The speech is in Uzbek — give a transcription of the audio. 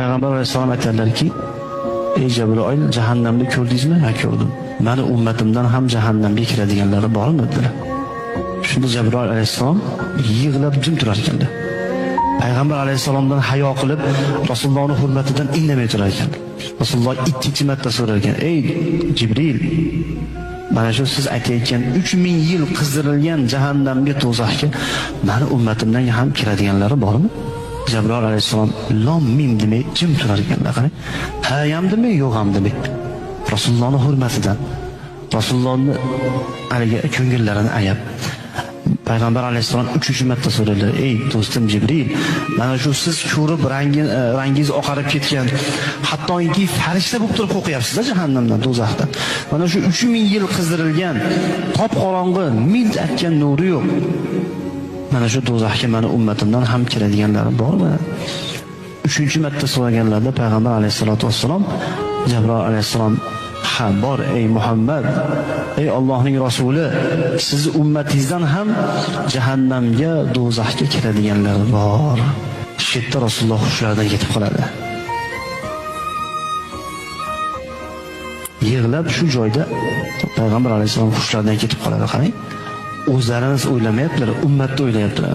Payg'ambar alayhissalom aytadilarki: "Ey Jabroil, jahannamni ko'rdingizmi?" "Ha, ko'rdim." "Mani ummatimdan ham jahannamga kiradiganlari bormi?" dedilar. Shunda Jabroil alayhissalom yig'lab jim turar ekanlar. Payg'ambar alayhissalomdan hayo qilib, Rasulullohning hurmatidan indamay turar ekan. Rasululloh ikkinchi marta so'rar ekan: "Ey Jibril, mana shu siz aytayotgan 3000 yil qizdirilgan jahannamga, do'zaxga mani ummatimdan ham kiradiganlari bormi?" Jabroil alayhissalom lom mim demay jim turar ekanlar. Qarang. Ha ham demay, yo'q ham demay. Rasulullohning hurmatidan, Rasulullohni haligi ko'ngillarini ayab. Payg'ambar alayhissalom uchinchi marta so'radilar: "Ey do'stim Jibril, mana shu siz ko'rib rangingiz oqarib ketgan, hattoki farishta bo'lib turib qo'rqyapsiz jahannamdan, do'zaxdan. Mana shu 3000 yil qizdirilgan, qop-qorong'i, milt atgan nuri yo'q. Mana shu do'zaxga mani ummatimdan ham kiradiganlari bormi?" Uchinchi marta so'raganlarida payg'ambar alayhissalatu vassalom Jabroil alayhissalom: "Ha, bor, ey Muhammad, ey Allohning rasuli, sizni ummatingizdan ham jahannamga, do'zaxga kiradiganlar bor." Shu yerda Rasululloh hushlaridan ketib qoladi. Yig'lab shu joyda payg'ambar alayhissalom hushlaridan ketib qoladi. Qarang, o'zlarini o'ylamayaptilar, ummatni o'ylayaptilar.